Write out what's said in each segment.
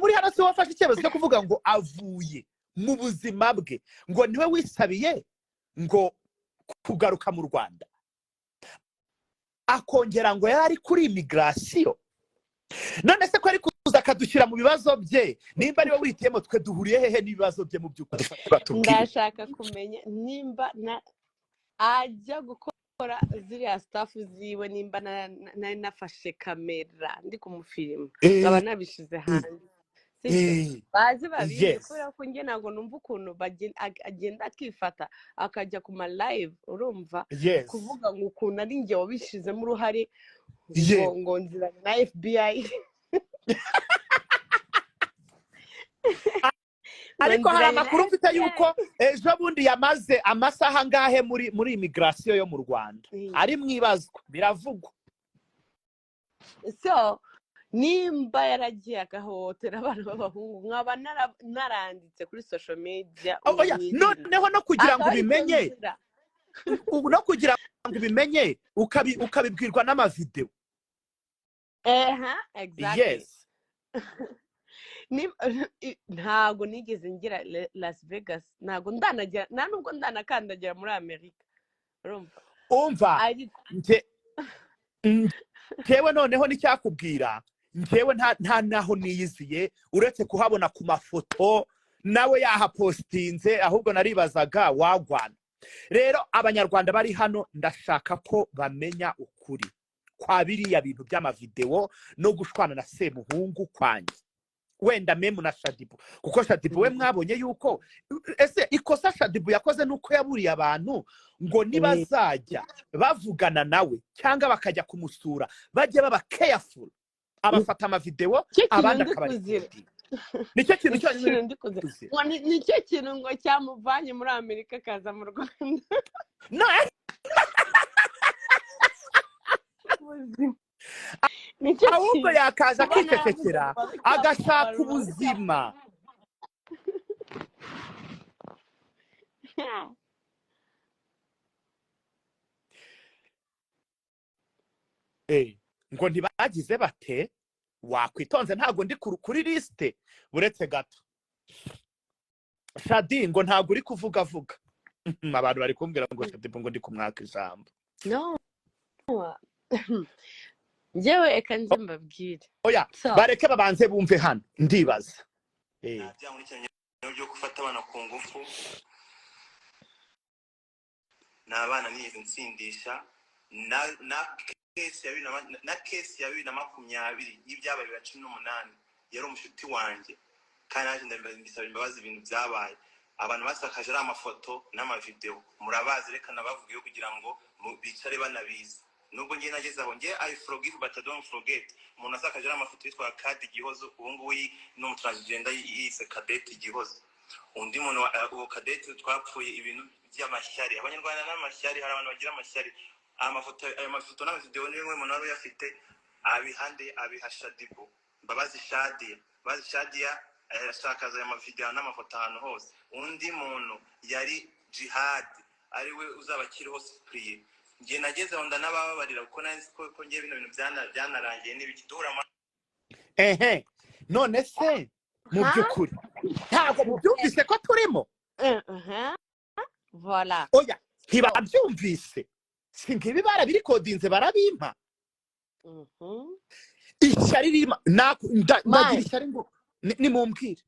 Muri hano si wafashe icyemezo cyo kuvuga ngo avuye mu buzima bwe, ngo niwe wisabiye ngo kugaruka mu Rwanda, akongera ngo yari ari kuri immigration. None se ko ari kuza akadushyira mu bibazo bye, nimba ariwe wihitiyemo, twe duhuriye hehe n'ibibazo bye mu by'ukuri? Batubwire. Ndashaka kumenya nimba ajya gukora ziriya stuff ziwe, nimba nari nafashe kamera ndi kumufilima, nkaba nabishyize hanze, sibyo? Baze babizi, kubera ko njye ntabwo numva ukuntu agenda akifata akajya ku ma live, urumva, kuvuga ngo ukuntu ari njye wabishizemo uruhare, ngo ngo nziranye na FBI, ngo Ariko hari nziranye na amakuru mfite FBI. yuko ejo bundi yamaze amasaha angahe muri immigration yo mu Rwanda, ari mu ibazwa, biravugwa. So nimba yaragiye agahohotera abana b'abahungu, nkaba naranditse kuri social media Oh, ngo oya, mwirinde, noneho no kugira ngo akaba aricyo ubimenye, nzira. No kugira ngo ubimenye, ukabibwirwa n'amavidewo. Eha, exactly. Ntago nigeze ngira Las Vegas, ntago ndanagera, nta nubwo ndanakandagira muri Amerika, urumva? Umva. Ariko Njyewe noneho n'icyakubwira, njyewe nta naho niyiziye uretse kuhabona ku mafoto nawe yahapositinze. Ahubwo naribazaga wagwana. Rero Abanyarwanda bari hano, ndashaka ko bamenya ukuri kwa biriya bintu by'amavidewo no gushwana na Semuhungu kwanjye, wenda memu na Shaddyboo, kuko Shaddyboo we mwabonye yuko, ese ikosa Shaddyboo yakoze ni uko yaburiye abantu ngo nibazajya bavugana nawe cyangwa bakajya kumusura bajye baba careful, abafata amavidewo, Nicyo kintu abandi ndi kuzira. akabarekodinga. Nicyo kintu Nicyo cyonyine kintu ndi kuzira. kuzira. Ngo nicyo kintu ngo cyamuvanye muri Amerika akaza mu Rwanda. No. Ubuzima. Nicyo Ahubwo kintu yakaza kuba naravuze akicecekera, ngo babe agashaka cyamutwara. ubuzima. Ngo ntibagize bate? Wakwitonze, ntabwo ndi kuri lisite. Buretse gato, Shadi, ngo ntabwo uri kuvuga vuga. Abantu bari kumbwira ngo Shadi, ngo ndi kumwaka ijambo. No, njyewe reka nze mbabwire. Oya. So Bareke babanze bumve hano, ndibaza. Nta byaha nkurikiranye byo gufata abana ku ngufu, ni abana nigeze nsindisha, na case ya 2020 y'ibyabaye 2018, yari umushuti wanjye, kandi naje ndabisaba imbabazi. Ibintu byabaye, abantu basakaje ari amafoto n'amavidewo, murabazi, reka nabavugeyo kugira ngo bicare banabizi. Nubwo ngiye nageze aho, ngiye, I forgive but I don't forget. Umuntu asakaje ari amafoto yitwa Kadi Gihozo, ubu ngubu ni umutransgender, yise Kadete Gihozo. Undi muntu uwo Kadete twapfuye ibintu by'amashyari. Abanyarwanda n'amashyari, hari abantu bagira amashyari. Amafoto, ayo mafoto n'amavidewo ni bimwe umuntu wari uyafite, abihande abiha Shaddyboo, Mbabazi Shadia. Mbabazi Shadia arasakaza ayo mavidewo n'amafoto ahantu hose. Undi muntu yari Jihad, ariwe uzaba akiriho Cyprien. Njye nageze aho ndanabababarira, kuko nari nzi ko ngiye bino bintu byanarangiye n'ibiki duhura. Ehe, none se mu Ha? by'ukuri ntabwo mubyumvise ko turimo? Voilà. Oya, ntibabyumvise, si ngibi, barabirikodinze, barabimpa. Ishyari ririmo ndagira Man. ishyari ngo nimumbwire,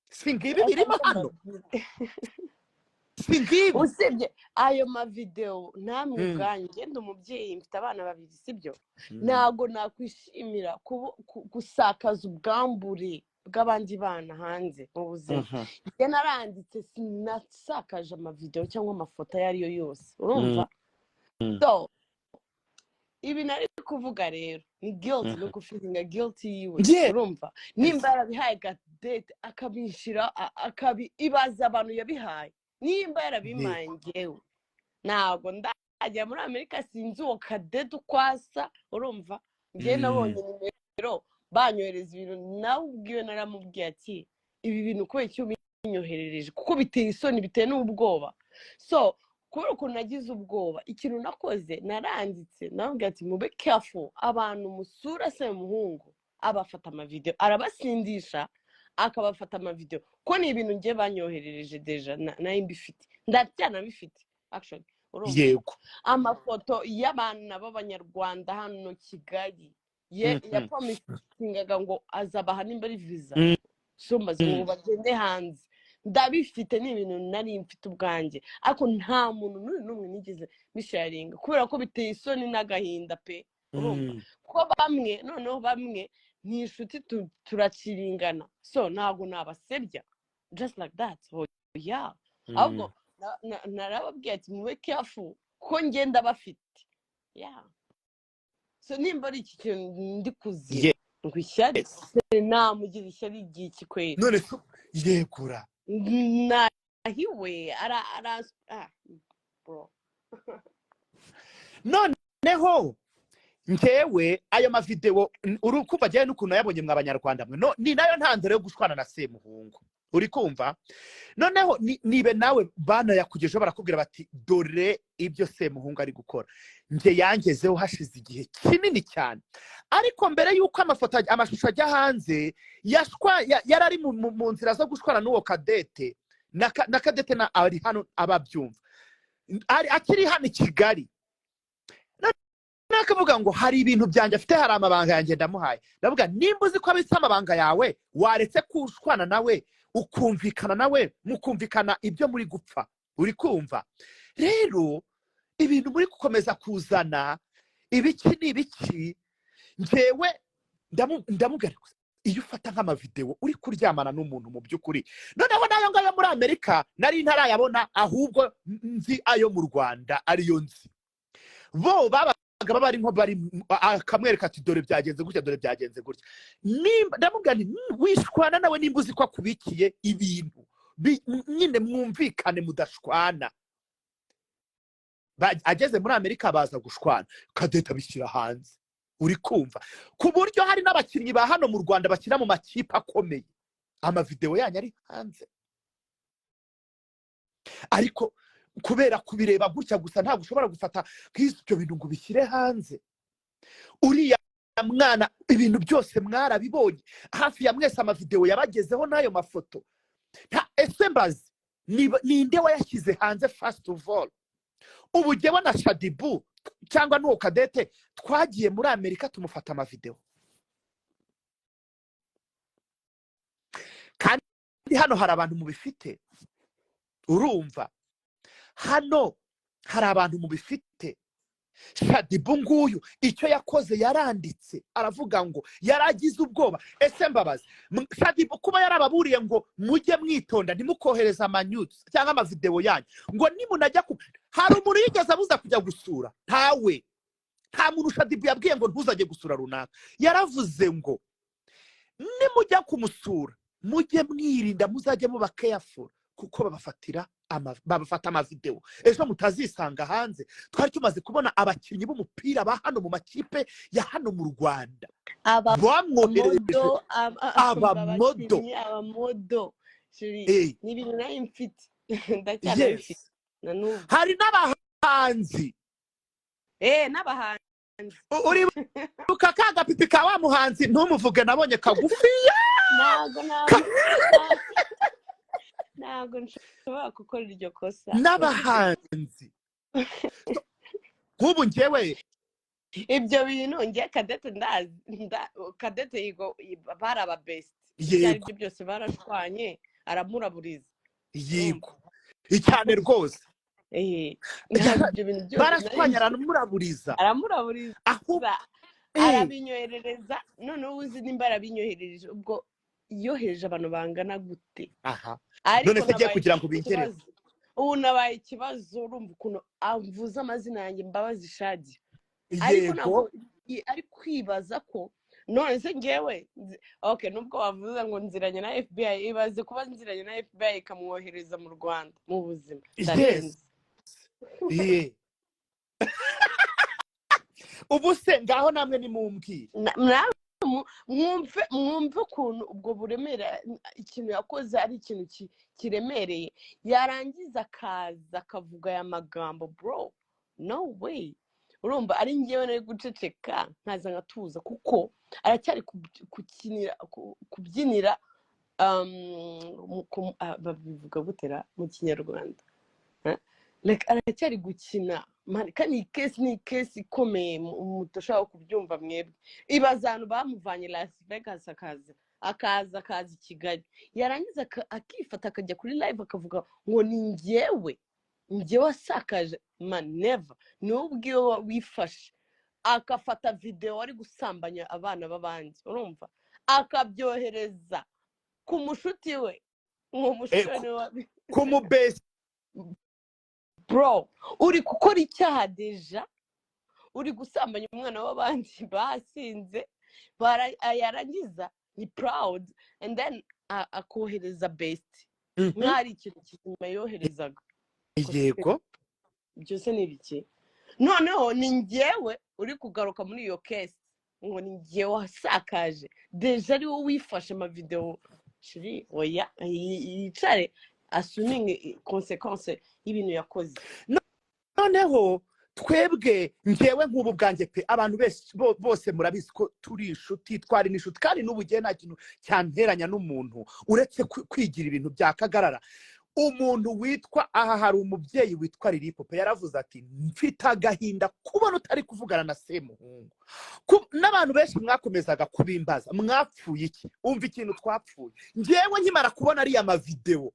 si ngibi Reka birimo nze hano? mbabwire. Si ngibi? Usibye ayo mavidewo, namwe ubwanyu, ngenda umubyeyi, mfite abana babiri, sibyo? Ntabwo nakwishimira gusakaza ubwambure bw'abandi bana hanze mu buzima. Njye naranditse, sinasakaje amavidewo cyangwa amafoto ayo ariyo yose, urumva? So ibi nari kuvuga rero ni guilt, no gufeelinga guilty yiwe. Urumva, nimba yarabihaye Gadete, akabishyira, ibaza abantu yabihaye, nimba yarabimpaye, njyewe ntabwo ndajya muri Amerika, sinzi uwo Kadete uko asa, urumva? Njyewe nabonye nimero banyohereza ibintu, nawe ubwiwe naramubwiye ati: "Ibi bintu kubera icyo ubinyoherereje? Kuko biteye isoni, biteye n'ubwoba." So kubera ukuntu nagize ubwoba, ikintu nakoze naranditse, namubwiye ati: "Mube careful abantu musura Semuhungu, abafata amavidewo, arabasindisha." akabafata amavidewo, ko ni ibintu ngiye banyoherereje déjà, nayo mbifite, ndacyanabifite actually, urumva? Amafoto y'abana b'Abanyarwanda hano Kigali ye yapromisingaga ngo azabaha nimba ari visa, so mbaze ngo bagende hanze. Ndabifite, ni ibintu nari mfite ubwanjye, ariko nta muntu n'uyu n'umwe nigeze mbisharinga kubera ko biteye isoni n'agahinda pe, urumva? Ko bamwe, noneho bamwe ni inshuti, turakiringana, so ntabwo nabasebya just like that, yeah. Ahubwo narababwiye ati mube careful ko ngenda bafite, yeah. So nimba ari iki kintu ndi kuzira ngo ishyari, namugira ishyari ry'iki kweri? None se yegura. Nahiwe ara ara ah, bro. Noneho njyewe ayo mavidewo uri kumva, njyewe n'ukuntu nayabonye, mwa Banyarwanda mwe, no, ni nayo ntandaro yo gushwana na Semuhungu, uri kumva? Noneho nibe nawe banayakugejeho, barakubwira bati dore ibyo Semuhungu ari gukora. Njye yangezeho hashize igihe kinini cyane, ariko mbere y'uko amafoto amashusho ajya hanze, yari ari mu nzira zo gushwana n'uwo Kadete na Kadete na ari hano ababyumva, ari akiri hano i Kigali, nakavuga ngo hari ibintu byanjye afite, hari amabanga yanjye ndamuhaye. Ndavuga, nimba uzi ko abitse amabanga yawe, waretse kushwana nawe, ukumvikana nawe, mukumvikana ibyo muri gupfa, uri kumva? Rero ibintu muri gukomeza kuzana ibiki ni ibiki? Njyewe ndamubwira, iyo ufata nk'amavidewo uri kuryamana n'umuntu mu by'ukuri, noneho n'ayo ngayo muri Amerika nari ntarayabona, ahubwo nzi ayo mu Rwanda ariyo nzi, bo babaga baba ari nko bari, akamwereka ati dore byagenze gutya, dore byagenze gutya. Nimba ndamubwira nti wishwana nawe, nimba uzi ko akubikiye ibintu nyine mwumvikane mudashwana." Ageze muri Amerika baza gushwana, Kadete abishyira hanze, uri kumva? Ku buryo hari n'abakinnyi ba hano mu Rwanda bakina mu makipe akomeye, amavidewo yanyu ari hanze, ariko kubera kubireba gutya gusa, ntabwo ushobora gufata nk'ibyo bintu ngo ubishyire hanze. Uriya mwana, ibintu byose mwarabibonye hafi ya mwese, amavidewo yabagezeho n'ayo mafoto. Ese mbazi ninde wayashyize hanze? First of all, ubu jyewe na Shadibu cyangwa n'uwo Kadete twagiye muri Amerika tumufata amavidewo? Kandi hano hari abantu mubifite, urumva? Hano hari abantu mubifite. Shadibu nguyu icyo yakoze, yaranditse aravuga ngo yaragize ubwoba. Ese mbabazi, Shadibu kuba yarababuriye ngo mujye mwitonda, ntimukohereze amanudes cyangwa amavidewo yanyu, ngo nimunajya ku, hari umuntu yigeze abuza kujya gusura? Ntawe. Nta muntu Shadibu yabwiye ngo ntuzajye gusura runaka. Yaravuze ngo nimujya kumusura mujye mwirinda, muzajye muba careful, kuko babafata amavidewo, ejo mutazisanga hanze. Twari tumaze kubona abakinnyi b'umupira ba hano mu makipe ya hano mu Rwanda bamwoherereje. Abamodo, Abamodo. abakinnyi, abamodo, chéri. Ni ibintu nayo mfite, ndacyanabifite na n'ubu. Hari n'abahanzi. N'abahanzi. Uribuka ka gapipi ka wa muhanzi, ntumuvuge, nabonye kagufiya? Ntabwo nshobora gukora iryo kosa. N'abahanzi nk'ubu njyewe Ibyo bintu njye Kadete ndazi, Kadete yigo bari aba best, ibyo ari byo byose barashwanye, aramuraburiza. Yego, cyane rwose. Ntabwo ibyo bintu byose Barashwanye, aramuraburiza. Aramuraburiza. Ahubwo Arabinyoherereza. Noneho uzi nimba arabinyoherereje, ubwo yohereje abantu bangana gute? Aha. Ariko None se ngiye nabaye kugira ngo bingereho. ikibazo. Ubu nabaye ikibazo, urumva ukuntu amvuze amazina yanjye, Mbabazi Shadi, ariko ntabwo ari kwibaza ko none se ngewe okay, nubwo wavuze ngo nziranye na FBI, ibaze kuba nziranye na FBI ikamwohereza mu Rwanda mu buzima. Ndarenze. Ubu se ngaho namwe nimumbwire. Namwe mwumve ukuntu ubwo buremere, ikintu yakoze ari ikintu kiremereye, yarangiza akaza akavuga aya magambo. Bro, no way. Urumva ari njyewe nari guceceka, nkaza nkatuza, kuko aracyari kubyinira. Babivuga gutera mu Kinyarwanda? Eh? Like, aracyari gukina, man. Kandi iyi case ni case ikomeye, mudashobora kubyumva mwebwe. Ibaza ahantu bamuvanye Las Vegas, akaza i Kigali, yarangiza akifata, akajya kuri live, akavuga ngo ni njyewe wasakaje. Man, never. Niwe ubwiwe wifashe, akafata videwo ari gusambanya abana b'abandi, urumva, akabyohereza ku mushuti we, uwo mushuti we niwe Ku mubesi. Bro, uri gukora icyaha déjà, uri gusambanya umwana w'abandi basinze, yarangiza ni proud, and then akohereza best nk'aho ari ikintu kizima yoherezaga. Byose ni ibiki? Noneho ni njyewe uri kugaruka muri iyo case ngo ni njyewe wasakaje, déjà ari wowe wifashe amavidewo. Chéri, oya, yicare assuminge conséquence y'ibintu yakoze. Noneho twebwe, ngewe nk'ubu bwanjye pe, abantu bose murabizi ko turi inshuti, twari n'inshuti, kandi n'ubu ngewe nta kintu cyanteranya n'umuntu uretse kwigira ibintu bya kagarara. Umuntu witwa aha, hari umubyeyi witwa Lilipope, yaravuze ati: "Mfite agahinda kubona utari kuvugana na Semuhungu." N'abantu benshi mwakomezaga kubimbaza: "Mwapfuye iki?" Umva ikintu twapfuye. Ngewe nkimara kubona ariya mavidewo,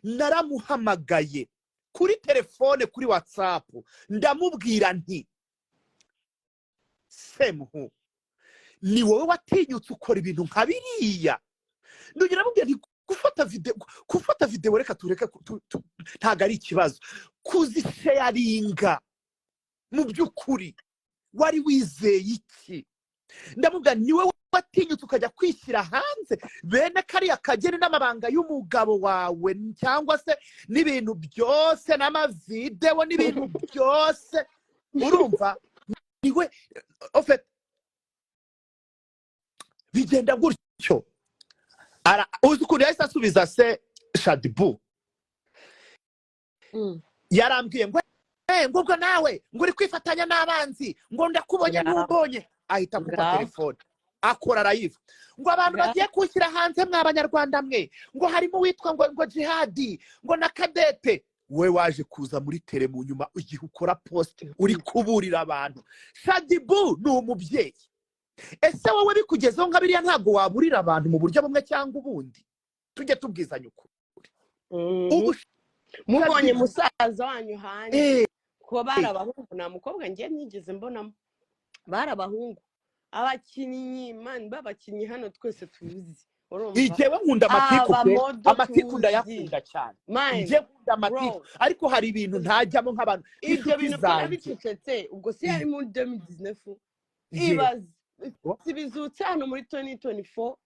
naramuhamagaye kuri telefone, kuri WhatsApp, ndamubwira nti: "Semuhu, ni wowe watinyutse ukora ibintu nka biriya." Ndongera ndamubwira nti: "Gufata videwo reka tureke, ntabwo ari ikibazo. Kuzisharinga, mu by'ukuri wari wizeye iki?" Ndamubwira: "Ni wowe watinyutse ukajya kwishyira hanze bene kariya kageni n'amabanga y'umugabo wawe, cyangwa se n'ibintu byose n'amavidewo n'ibintu byose." Urumva niwe au fait bigenda gutyo. Uzi ukuntu yahise asubiza se Shadibu? Yarambwiye ngo: "Eh, ngo ubwo nawe ngo uri kwifatanya n'abanzi, ngo ndakubonye." Ngaho. Ntumbonye, ahita akupa Ngaho. telefone, akora live ngo abantu Ngaho. bagiye kuwushyira hanze, mwa Banyarwanda mwe, ngo harimo uwitwa ngo Jihadi, ngo na Kadete. We waje kuza muri tele mu nyuma, igihe ukora post uri kuburira abantu. Shadibu ni umubyeyi. Ese wowe bikugezeho nka biriya, ntabwo waburira abantu mu buryo bumwe cyangwa ubundi? Tujye tubwizanya ukuri. Ubu Mubonye Shadibu musaza wanyu hanze, kuba bari abahungu, nta mukobwa ngiye nigeze mbonamo, bari abahungu, abakinnyi, man, b'abakinnyi hano twese tuzi, urumva? Njyewe nkunda amatiku pe. Abamodo Amatiku tuzi. ndayakunda cyane. Man, Njye nkunda amatiku, bro, ariko hari ibintu ntajyamo nk'abantu ibyo b'inshuti bintu mbona zanjye. bicecetse, ubwo si yari muri 2019? Ibaze si bizutse hano muri 2024.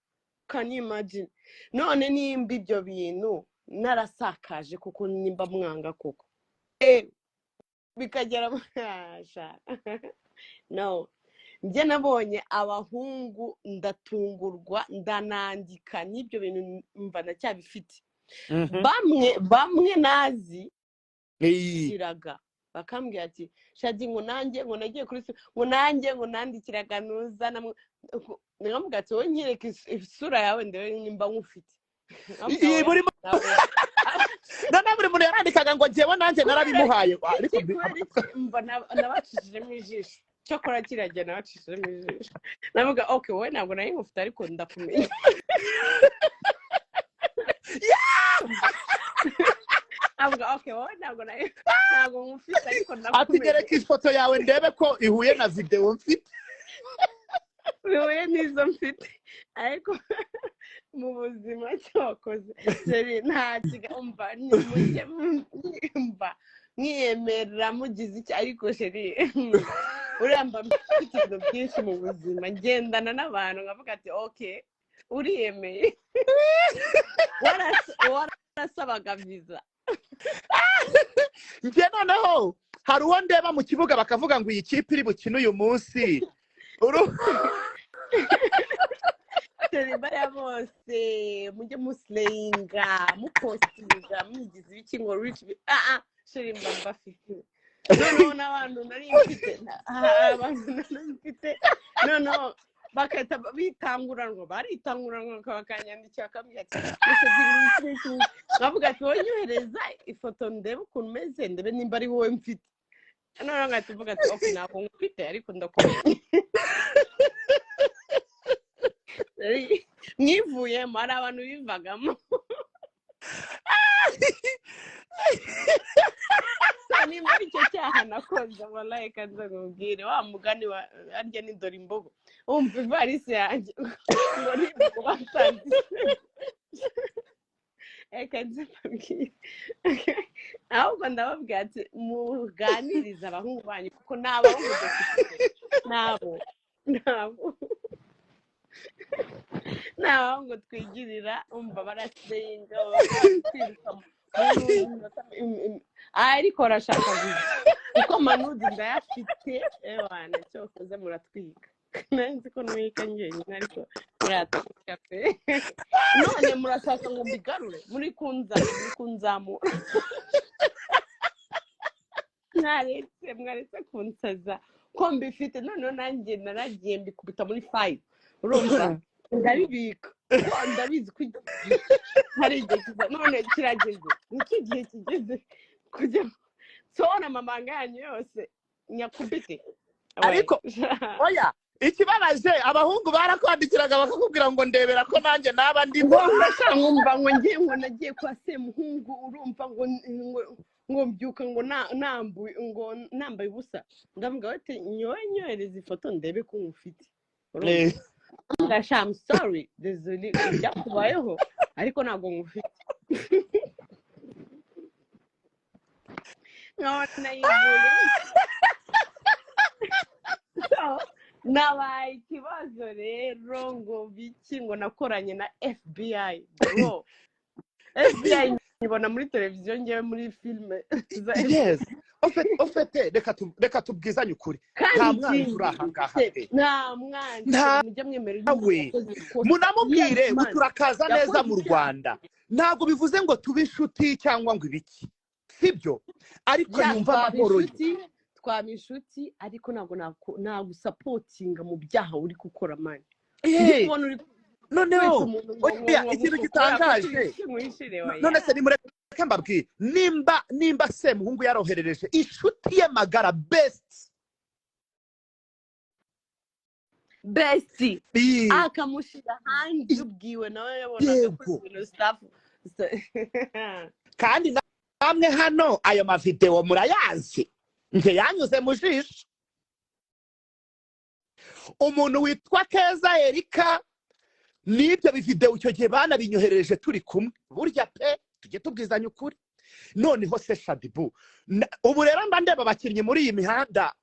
Can you imagine? None nimba ibyo bintu narasakaje kuko nimba mwanga koko, bikagera sha. No njye nabonye abahungu, ndatungurwa, ndanandika n'ibyo bintu, mva ndacyabifite. Bamwe bamwe nazi kiraga bakambwira ati: "Shadi," ngo "nanjye," ngo "nagiye kuri ngo nanjye," ngo "nandikiraga nuza." Nkamubwira ati: "Wowe nyereka isura yawe ndebe nimba nkufite." Nkamubwira: Iyi "Oya, buri ntabwo." Noneho buri muntu yarandikaga ngo njyewe nanjye Kubera narabimuhaye, ariko iki? Kubera iki? Mva nabacishijemo ijisho, cyokora kiragiye nabacishijemo ijisho, navuga: "Ok, wowe ntabwo nari nkufite, ariko ndakumenya." Avuga: "Ok, wowe ntabwo nkufite, ariko Ati: ndakumenya." "Nyereka ifoto yawe ndebe ko ihuye na videwo mfite." Bihuye n'izo mfite, ariko mu buzima cyokoze, chéri, nta kiga. Umva, nimujye mva mwiyemera mugize icyo, ariko chéri, uriya mba mfite ibintu byinshi mu buzima, ngendana n'abantu nkavuga ati: "Ok, uriyemeye, warasabaga viza." Njye noneho hari uwo ndeba mu kibuga bakavuga ngo iyi kipe iri bukine uyu munsi. Chéri, bariya bose mujye muslayinga, mupostinga, mwigize ibiki ngo rich, ah ah, chéri, mba mbafite. Noneho n'abantu nari mfite, hari abantu nari mfite noneho. Bagahita bitanguranwa, baritanguranwa, bakanyandikira, bakambwira ati: "Ese gira iki n'iki n'iki." Nkavuga ati: "Wowe nyohereza ifoto ndebe ukuntu umeze, ndebe nimba ari wowe mfite." Noneho ngahita mvuga ati: "Ok, ntabwo ngufite, ariko ndakumenya." Mwivuyemo, hari abantu bivagamo. So, nimba ari cyo cyaha nakoze, wallahi kanze nkubwire wa mugani wa arya ni dore imbogo, wumva ivarisi yanjye ngo ni basanze. Reka nze mbabwire, ahubwo ndababwira ati: "Muganirize abahungu banyu," kuko ni abahungu dufite, nabo ni abahungu twigirira. Umva, barasenga, kwiruka ariko barashaka viza, kuko amanudes ndayafite. Ewana, cyokoze muratwika. Nari nzi ko ntwika njyenyine, ariko muratwika pe. None murashaka ngo mbigarure, muri kunzamura. Mwaretse kunsaza ko mbifite. Noneho nanjye naragiye mbikubita muri file, urumva, ndabibika kuko ndabizi ko igihe hari igihe kiza. None kirageze, nicyo gihe kigeze kugira ngo nsohore amabanga yanyu yose nyakubite we. Ariko oya, ikibabaje, abahungu barakwandikiraga bakakubwira ngo: "Ndebera ko nanjye naba ndimo." Ngo ndashaka, nkumva ngo ngiye, ngo nagiye kwa Semuhungu, urumva, ngo mbyuka ngo nambuye, ngo nambaye ubusa. Ndavuga bati: "Nyowe nyohereza ifoto ndebe ko ngufite." Urumva, ndasha, I'm sorry, désolé ibyakubayeho, ariko ntabwo ngufite. Nkabona yivuye. So, nabaye ikibazo rero, ngo biki, ngo nakoranye na FBI. Bro, FBI nyibona muri televiziyo, ngewe muri filime za FBI. Yes, ofete, reka tubwizanye ukuri. Kandi Nta mwanzi ikindi uri aha ngaha pe. Nta mwanzi. Mujye mwemera iyo umuntu Ntawe. yakoze ikosa. Munamubwire Yes, man. uturakaza neza Yakoze mu icyaha. Rwanda. Ntabwo bivuze ngo tube inshuti cyangwa ngo ibiki, sibyo, ariko Ya, yumva twaba amahoro ye. inshuti, twaba inshuti, ariko ntabwo nagusapotinga mu byaha uri gukora, man. Ndi kubona uri kwita Noneho umuntu ngo ngo oya, ngo ikintu kubera ko gitangaje nkwishire, oya. None se nimureke mbabwire, nimba Semuhungu yaroherereje inshuti ye magara, best Besti akamushyira hanze ubwiwe, nawe yabonaga ko ibintu staff Kandi namwe hano ayo mavidewo murayazi, nge yanyuze mu jisho. Umuntu witwa Keza Erika n'ibyo bividewo icyo gihe banabinyoherereje turi kumwe. Burya pe, tujye tubwizanya ukuri. Noneho se Shaddyboo, ubu rero mba ndeba abakinnyi muri iyi mihanda,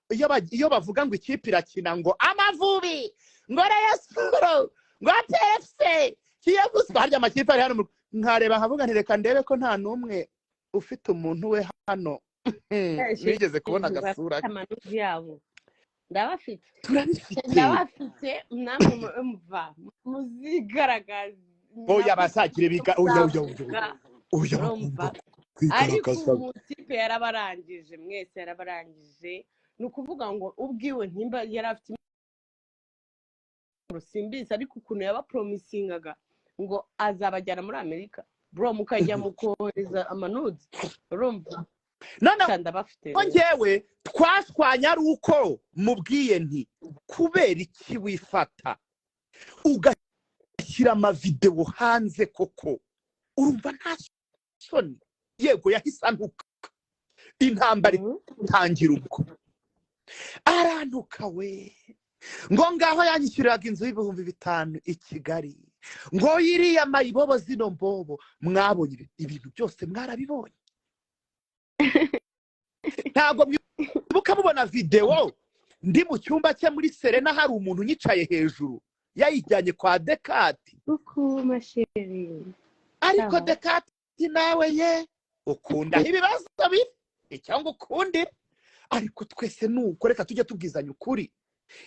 iyo bavuga ngo ikipe irakina, ngo Amavubi, ngo Rayon Sports, ngo APR FC, Kiyovu Sport, harya amakipe ari hano nkareba nkavuga nti: "Reka ndebe ko nta n'umwe ufite umuntu we hano nigeze kubona agasura Bafite ke." Amanudes yabo ndabafite. Turabifite. Ndabafite, namwe mva muzigaragaza. Oya, bazagire biga, oya oya oya. Muzavuga. Oya, Urumva, bagomba ariko kwigaragaza. Umutipe yarabarangije mwese, yarabarangije. Ni ukuvuga ngo ubwiwe ntimba yari afite simbizi, ariko ukuntu yabapromisingaga ngo azabajyana muri Amerika, bro, mukajya mukohereza amanudes, urumva. Noneho Sha, ndabafite rero. Njyewe twashwanye ari uko mubwiye nti: "Kubera iki wifata ugashyira amavidewo hanze koko? Urumva nta soni?" Yego, yahise antuka, intambara itangira ubwo. Arantuka we, ngo ngaho yanyishyuriraga inzu y'ibihumbi 5 i Kigali, ngo iriya mayibobo, zino mbobo. Mwabonye ibintu byose, mwarabibonye. Ntabwo mwibuka mubona videwo ndi mu cyumba cye muri Serena, hari umuntu unyicaye hejuru, yayijyanye kwa Dekati? Coucou ma chérie. Ariko Ça va? Dekati nawe ye ukundaho ibibazo bibi cyangwa ukundira, ariko twese nuko reka tujye tubwizanya ukuri.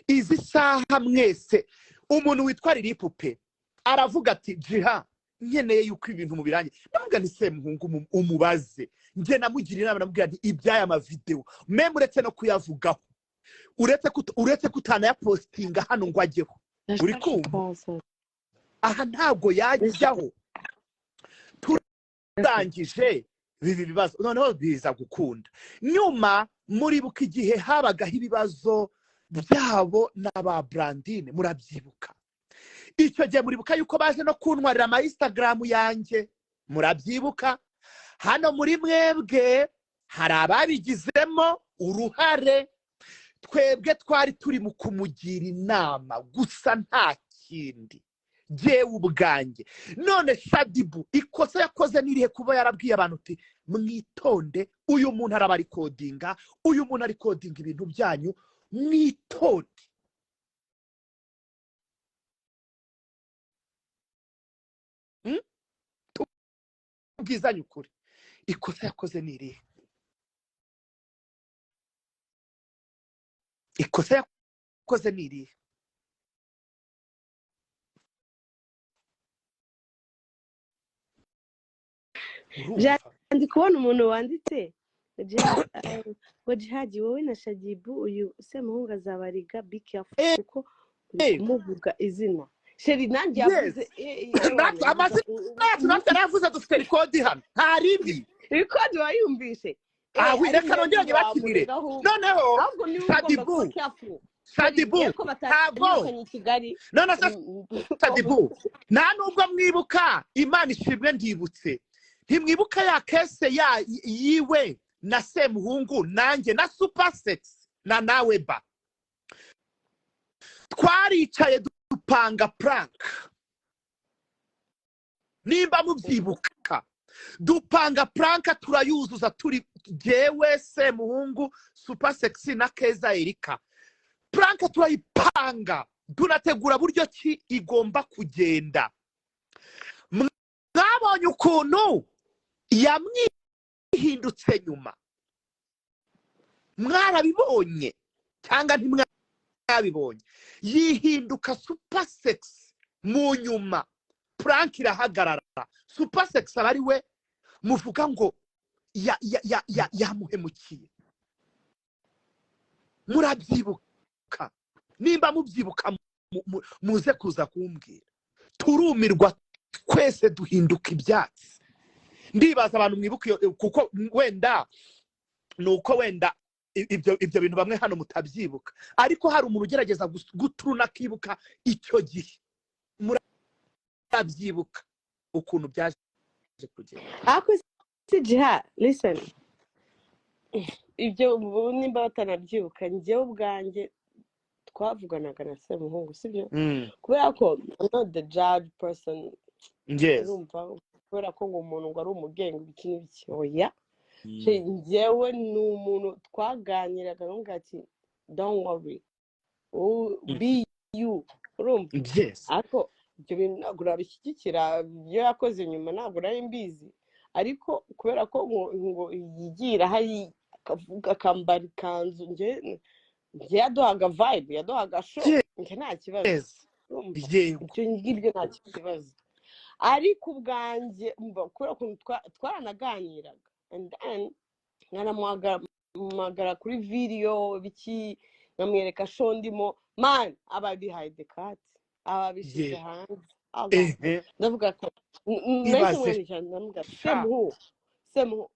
Izi saha mwese, umuntu witwa Lilipupe aravuga ati: "Jiha, nkeneye yuko ibintu mubirangiye." Ndavuga nti: "Semuhungu, umubaze." Njye namugira inama, namubwira nti: "Iby'aya mavidewo même uretse no kuyavugaho, uretse kutanayapositinga hano ngo ajyeho." Uri kumva? Aha ntabwo yajyaho. Turangije biba ibibazo, noneho biza gukunda nyuma. Muribuka igihe habagaho ibibazo byabo na ba Brandine? Murabyibuka icyo gihe? Muribuka yuko baje no kuntwarira ama Instagram yanjye? Murabyibuka? Hano muri mwebwe hari ababigizemo uruhare. Twebwe twari turi mu kumugira inama gusa, nta kindi, jyewe ubwanjye. None Shaddyboo ikosa yakoze nirihe, kuba yarabwiye abantu uti: "Mwitonde, uyu muntu arabarecordinga, uyu muntu arecordinga ibintu byanyu, mwitonde"? Tubwizanye ukuri, ikosa yakoze ni irihe? Ikosa yakoze ni irihe? Urumva? Ndi kubona umuntu wanditse ngo: "Jihadi, wowe na Shaddyboo, uyu Semuhungu azabariga, be careful kuko uri kumuvuga izina." Chérie, nanjye yavuze Natwe amazina yacu natwe yarayavuze, dufite record hano, nta ribi. Record wayumvishe? Aho Ari reka njyewe nongere nyibakirire. wamurega ahubwo. Noneho Ahubwo niwe ugomba Shaddyboo, kuba careful. Shaddyboo, Chérie, ko ntabwo batanyirukanye i Kigali. None se Shaddyboo, nta nubwo mwibuka? Imana ishimwe, ndibutse. Ntimwibuka ya case ya yiwe na Semuhungu, nanjye na Super Sex na nawe ba twaricaye dupanga prank? Nimba mubyibuka, dupanga prank turayuzuza, turi jyewe, Semuhungu, Super Sexy na Keza Erika. Prank turayipanga, tunategura buryo ki igomba kugenda. Mwabonye ukuntu yamwihindutse nyuma? Mwarabibonye cyangwa ntimwabibonye? Yihinduka Super Sexy mu nyuma, prank irahagarara. Super Sexy aba ari we muvuga ngo yamuhemukiye. Murabyibuka? Nimba mubyibuka, muze kuza kumbwira. Turumirwa twese, duhinduka ibyatsi. Ndibaza abantu mwibuka iyo, kuko wenda ni uko wenda ibyo bintu bamwe hano mutabyibuka, ariko hari umuntu ugerageza guturuna akibuka icyo gihe. Murabyibuka ukuntu byaje kugenda? Ariko si Jiha, listen, ibyo ubu nimba batanabyibuka, njyewe ubwanjye twavuganaga na Semuhungu, sibyo? Kubera ko I'm not the judge person. Urumva, kubera ko ngo umuntu ngo ari umugenga, ibiki n'ibiki, oya. Njyewe ni umuntu twaganiraga, nkamubwira ati: "Don't worry, wowe be you." Urumva? Ariko ibyo bintu ntabwo nabishyigikira. Ibyo yakoze nyuma ntabwo nari mbizi, ariko kubera ko ngo yigira hari akavuga akambara ikanzu, njye yaduhaga vibe, yaduhaga show, njye nta kibazo. Urumva? Ibyo ngibyo nta kibazo, ariko ubwanjye umva, kubera ukuntu twaranaganiraga and then nkanamuhamagara kuri video biki, nkamwereka show ndimo, man, aba bihaye the cat, aba abishyize hanze, aba ndavuga ko nahise Ibaze. mwandikira, ndamubwira: Sha. "Semuhu, Semuhu,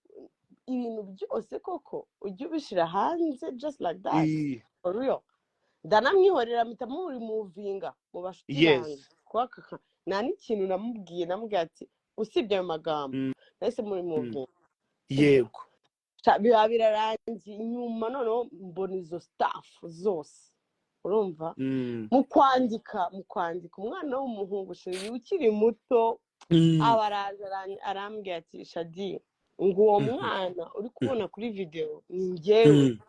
ibintu byose koko ujye ubishyira hanze just like that?" For real, ndanamwihorera, mpita muremovinga mu bashuti banjye, kuko nta n'ikintu namubwiye. Namubwiye ati usibye ayo magambo, nahise muremovinga. Biba birarangiye. Nyuma noneho mbona izo stuff zose, urumva, mu kwandika umwana w'umuhungu, chérie, ukiri muto, aba araje arambwira ati: "Shaddy," ngo, "uwo mwana uri kubona kuri videwo ni njyewe."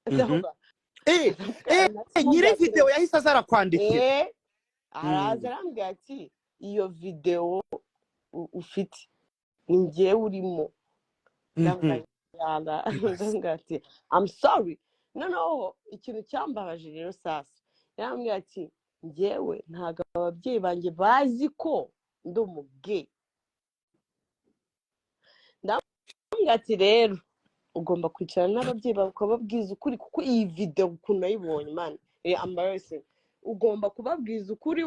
Ndavuga Nyiri videwo yahise aza arakwandikira? Araza arambwira ati: "Iyo videwo ufite ni njyewe urimo." Ndavuga yala. Ibaze. Ndavuga ati: "I'm sorry." Noneho ikintu cyambabaje rero sasa, yarambwira ati: "Njyewe ntabwo ababyeyi banjye bazi ko ndi umugay." Ndamubwira ati: "Rero ugomba kwicarana n'ababyeyi bawe ukababwiza ukuri, kuko iyi videwo ukuntu nayibonye, man, embarrassing." Ugomba kubabwiza ukuri,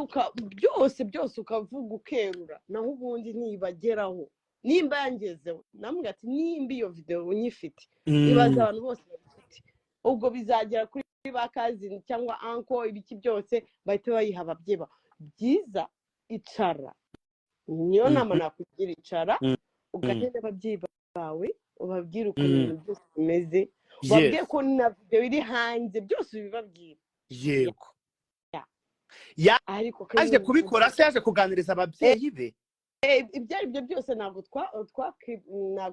byose byose ukavuga, ukerura. Naho ubundi ntibageraho. Nimba yangezeho, namubwira ati: "Nimba iyo videwo nyifite, ibaze abantu bose babifite, ubwo bizagera kuri ba cousin cyangwa uncle, ibiki byose, bahita bayiha ababyeyi bawe." Byiza, icara, niyo nama nakugira: icara, uganire n'ababyeyi bawe, ubabwire ukuntu ibintu byose bimeze, ubabwire ko na videwo iri hanze, byose ubibabwira. Yaje Ariko kandi kubikora se? Yaje kuganiriza ababyeyi be? Ibyo ari byo byose, ntabwo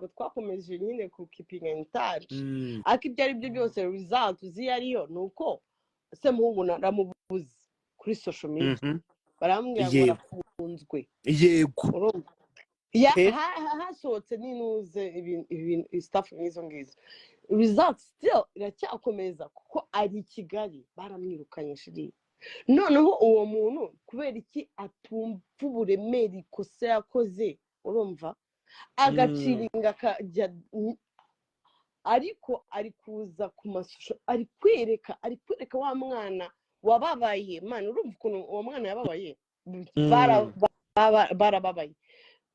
twakomeje nyine ku keeping in touch, ariko ibyo ari byo byose, result uzi iyo ariyo ni uko Semuhungu naramubuze kuri social media. Barambwira ngo arafunzwe. Urumva? Hasohotse n'inuze ibintu, stuff nk'izo ngizo. Result still iracyakomeza kuko ari i Kigali, baramwirukanye shiri. Noneho uwo muntu, kubera iki atumva uburemere ikosa yakoze? Urumva, agaciringa akajya, ariko ari kuza ku mashusho, ari kwereka wa mwana wababaye. Man, urumva ukuntu uwo mwana yababaye? Barababaye.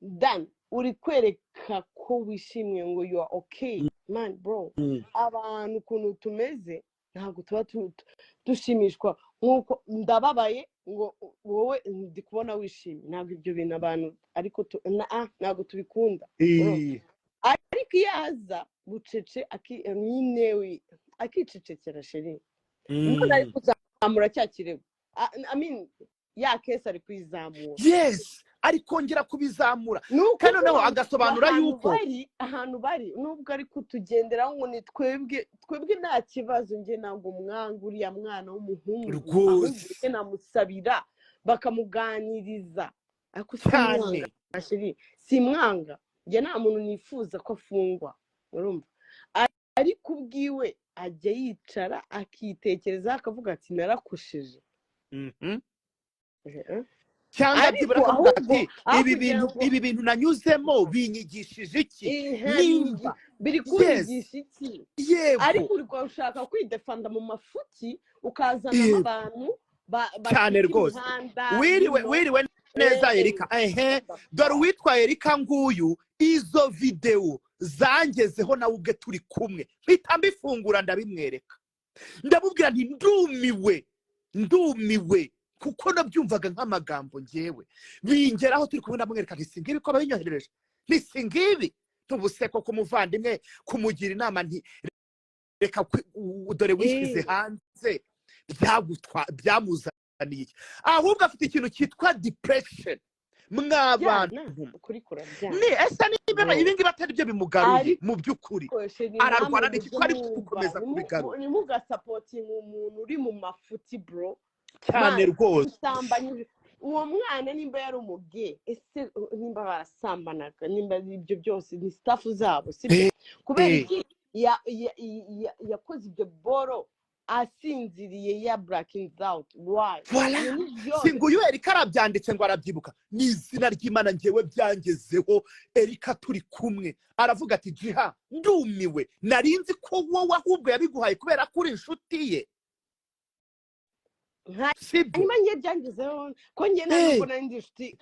Dan uri kwereka ko wishimye ngo you are okay. Man, bro, abantu ukuntu tumeze, ntabwo tuba dushimishwa nk'uko ndababaye ngo wowe ndi kubona wishimye. Ntabwo ibyo bintu abantu, ariko ntabwo tubikunda, urumva? Ariko iyo aza bucece, nyine akicecekera chéri, none ari kuzamura cya kirego. I mean, ya case ari kuyizamura. Yes, ari kongera kubizamura. Ni Kandi noneho ukuvuga ngo agasobanura ahantu yuko bari, ahantu bari, nubwo ari kutugenderaho ngo ni twebwe, twebwe nta kibazo. Njye ntabwo mwanga uriya mwana w'umuhungu, ahubwo njye namusabira bakamuganiriza, ariko simwanga. Chéri, simwanga. Njye nta muntu nifuza ko afungwa, urumva? Ariko ubwiwe ajya yicara akitekereza, akavuga ati: "Narakosheje." Cyangwa Ariko byibura akavuga ahubwo ati: aho "Ibi kugira bintu, ngo ibi bintu nanyuzemo binyigishije iki?" Nimba biri kunyigisha iki? Ariko uri gushaka kwidefanda mu mafuti, ukazanamo abantu Cyane bafite rwose. imihanda Wiriwe, ino. wiriwe neza. Erika, ehe, dore uwitwa Erika nguyu. Izo videwo zangezeho nawe ubwe turi kumwe, mpita mbifungura, ndabimwereka, ndamubwira nti: "Ndumiwe, ndumiwe," kuko nabyumvaga nk'amagambo ngewe bingeraho turi kumwe. Ndamwereka nti: "Si ngibi ko babinyoherereje? Nti si ngibi?" Ntubuse ko kumuvandimwe kumugira inama nti: "Reka dore wishyize hanze, byamuzaniye iki?" Ahubwo afite ikintu cyitwa depression, mw'abantu. Byana ukuri kurabyana. Ni ese niba Bro. ibi ngibi atari byo bimugaruye? Ariko Mu by'ukuri chéri, namwe ararwana n'iki mujye ko ari mwumva gukomeza kubigarura? Ntimugasapotinga umuntu uri mu mafuti, bro. Cyane Man, rwose. usambanyije uwo mwana, nimba yari umuge, ese nimba barasambanaga, nimba ibyo byose ni stuff zabo, sibyo? Kubera iki yakoze ibyo boro asinziriye, ya blacking out? Why? Voilà. Ibintu byose. Si nguyu Erika arabyanditse ngo arabyibuka. Ni izina ry'Imana, ngewe byangezeho Erika turi kumwe, aravuga ati: "Jiha, ndumiwe, nari nzi ko wowe ahubwo yabiguhaye kubera ko uri inshuti ye." Sibyo? Hanyuma njye byangezeho ko njye nta nubwo nari ndi inshuti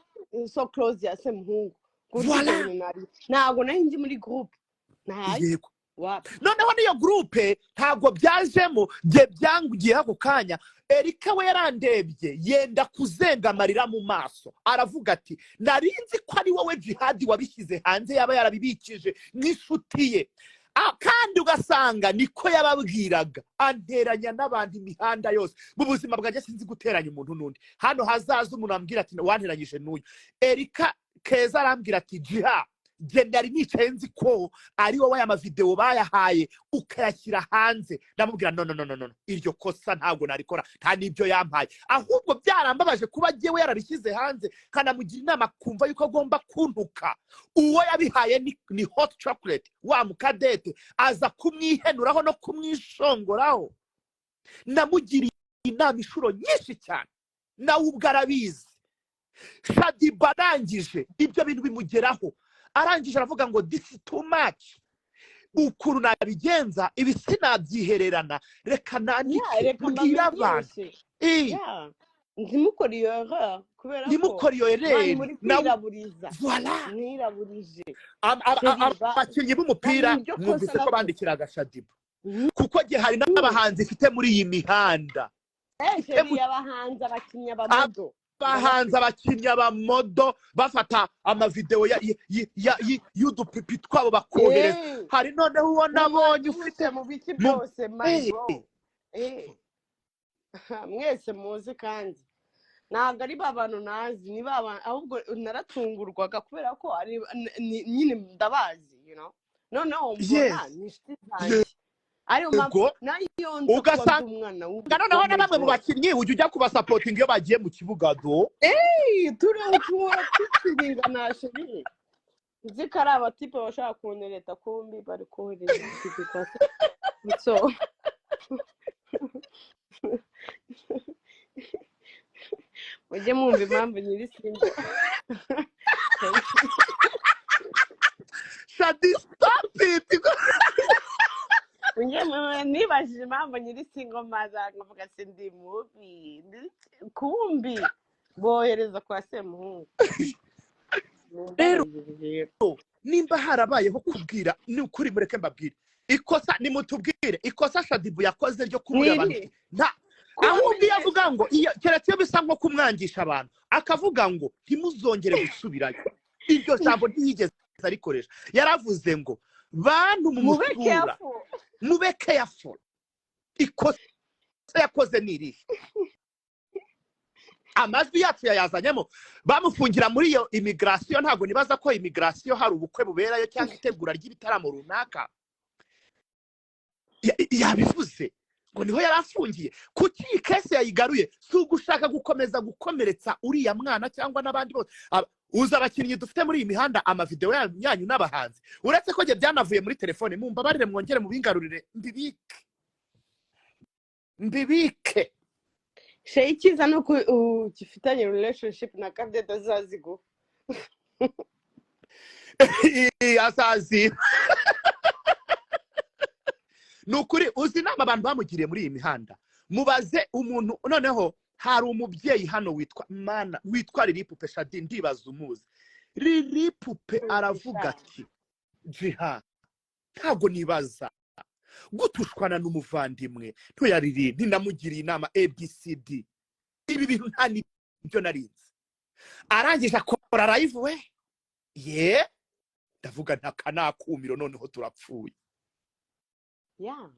so close ya Semuhungu ku buryo ibyo bintu ntabwo nari ndi muri groupe ntayo. Wapi. Noneho n'iyo groupe ntabwo byajemo. Jye byangiyeho ako kanya. Erika we yarandebye, yenda kuzenga amarira mu maso, aravuga ati: "Nari nzi ko ari wowe Jihadi wabishyize hanze, yaba yarabibikije nk'inshuti ye." Ah, kandi ugasanga niko yababwiraga, anteranya n'abantu imihanda yose. Mu buzima bwanjye sinzi guteranya umuntu n'undi. Hano hazaza umuntu ambwira ati: "Wanteranyije n'uyu Erika Keza," arambwira ati: "Jiha, jye nari nicaye nzi ko ari wowe aya mavidewo bayahaye ukayashyira hanze." Ndamubwira: "No, no, no, no, no, iryo kosa ntabwo narikora, nta n'ibyo yampaye. Ahubwo byarambabaje kuba jyewe yarabishyize hanze, nkanamugira inama, kumva yuko agomba kuntuka." Uwo yabihaye ni Hot Chocolate wa mukadete, aza kumwihenuraho no kumwishongoraho. Namugiriye inama inshuro nyinshi cyane, nawe ubwo arabizi. Shadiba arangije ibyo bintu bimugeraho, arangije aravuga ngo: "This is too much, ukuntu nabigenza ibi sinabyihererana, reka nandike Reka mbwire abantu." mbamenyeshe. Yeah. Ntimukore iyo erreur kubera ko Ntimukore iyo man erreur muri nawe. Kwirabuririza. Voilà. Mwiraburije. Chéri, Abakinnyi b'umupira niryo kosa mwumvise ko nakoze. bandikiraga Shaddyboo, kuko gihe hari n'abahanzi ifite muri iyi mihanda. Chéri, abahanzi, abakinnyi, abamodel. Abahanzi, abakinnyi, abamodel bafata amavidewo y'udupipi twabo bakohereza. Hari noneho uwo Mu nabonye ufite madushe, mu biki mu byose, my bro. Mwese muzi, kandi ntabwo ari ba bantu nazi, ni ba bantu ahubwo naratungurwaga kubera ko ari nyine ndabazi, noneho mbona ni inshuti zanjye, ariyo mpamvu nayo nza kuba Ugasanga ndi umwana noneho na bamwe mu w'umugore. bakinnyi ujya ujya kubasapotinga iyo bagiye mu kibuga do. Tuhora tukiringana, chéri, nzi ko ari abatipe bashaka kuntereta, kumbi bari kohereza ipipi kwa se. So mujye mwumva impamvu nyiri single. Shaddy, stop it. Mujye nibajije impamvu nyiri single maza nkavuga se ndi mubi, kumbi bohereza kwa Semuhungu. Rero Mumbabarire rero. nimba harabayeho kubwira, ni ukuri mureke mbabwire ikosa, nimutubwire ikosa Shaddyboo yakoze ryo kubura abantu. Niri Nta ahubwo iyo kubamenyesha. avuga ngo iyo keretse iyo bisa nko kumwangisha abantu, akavuga ngo ntimuzongere gusubirayo, iryo jambo ntiyigeze arikoresha. Yaravuze ngo bantu mube mumusura careful. Mube careful. Ikosa yakoze ni irihe? Amajwi yacu yayazanyemo bamufungira muri iyo immigration. Ntabwo nibaza ko immigration hari ubukwe buberayo cyangwa itegura ry'ibitaramo runaka. Yabivuze ngo niho yari afungiye. Kuki iyi case yayigaruye? Si ugushaka gukomeza gukomeretsa uriya mwana cyangwa n'abandi bose? Uzi abakinnyi dufite muri iyi mihanda, amavidewo yanyu n'abahanzi, uretse ko njye byanavuye muri telefone, mumbabarire mwongere mubingarurire mbibike, mbibike. Chéri, icyiza ni uko ugifitanye relationship na Cadette, azaziguha. Azazi ni ukuri. Uzi inama abantu bamugiriye muri iyi mihanda? Mubaze umuntu. Noneho hari umubyeyi hano witwa mana witwa Lilipupe. Shaddy, ndibaza umuzi Lilipupe. Aravuga ati jiha ntabwo nibaza gutushwana n'umuvandimwe ntuyariri, ntinamugiriye inama ABCD, ibi bintu nta n'ibyo narinzi. Arangije akora live we ye, ndavuga ntaka nakumiro, noneho turapfuye. Ya,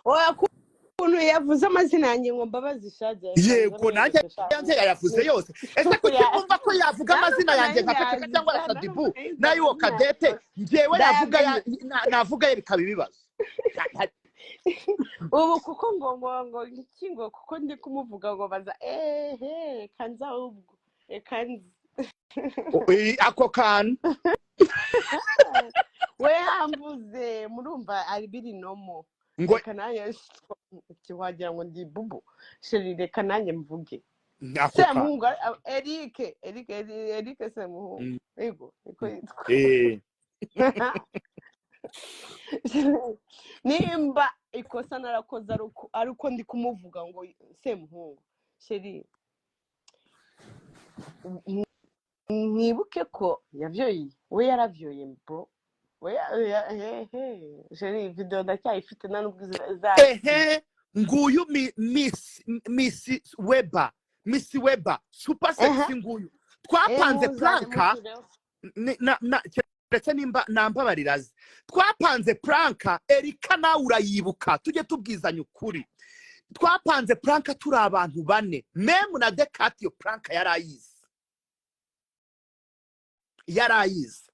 oya, ukuntu yavuze amazina yanjye ngo Mbabazi Shadia. Yego, nanjye yanjye yayavuze yose. Ese kuki mwumva ko yavuga amazina yanjye nka Ceceka cyangwa ya Shaddyboo n'ay'uwo Cadette, njyewe navuga navuga ye bikaba ibibazo? Ubu kuko ngo iki, ngo kuko ndi kumuvuga ngo baza ehe kanza, ahubwo reka nzi. Ako kantu. We yamvuze, murumva ari biri nomo. Ngo reka nanjye wagira ngo ndi bubu. Chéri, reka nanjye mvuge. Ako kantu. Semuhungu, Eric, Eric, Eric Semuhungu. Yego, niko yitwa. Nimba ikosa narakoze ari uko ndi kumuvuga ngo Semuhungu, chéri, mwibuke ko yavyoye, we yaravyoye bro, we hehe, chéri, video ndacyayifite, nta nubwo izasiba. Ehe, nguyu Miss Weba, Miss Weba super sexy, nguyu twapanze muzane prank. Mushyireho. Keretse nimba nambabariraze, twapanze prank. Erika, nawe urayibuka, tujye tubwizanya ukuri. Twapanze prank turi abantu bane, memu na Dekati. Iyo prank yari ayizi, yari ayizi.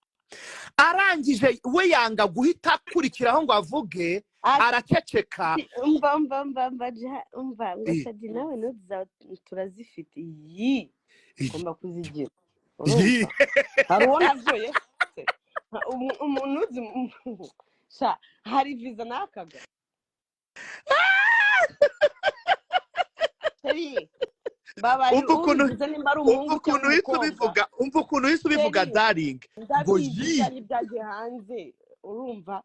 Arangije we yanga guhita akurikiraho ngo avuge, araceceka. Umva, umva, umva, umva, umva ngo Shaddy nawe note zawe turazifite, iyi ugomba kuzigira. Iyi. Urumva hari uwo navyoye se? Umuntu uzi sha hari viza nakaga. Chéri, mbabarira. Umva ukuntu Ubivuze nimba ari umva umuhungu ukuntu cyangwa uhita umukobwa. ubivuga, umva ukuntu uhita ubivuga. Chéri, Darling, ngo ndabizi. yi Byari byagiye hanze, urumva,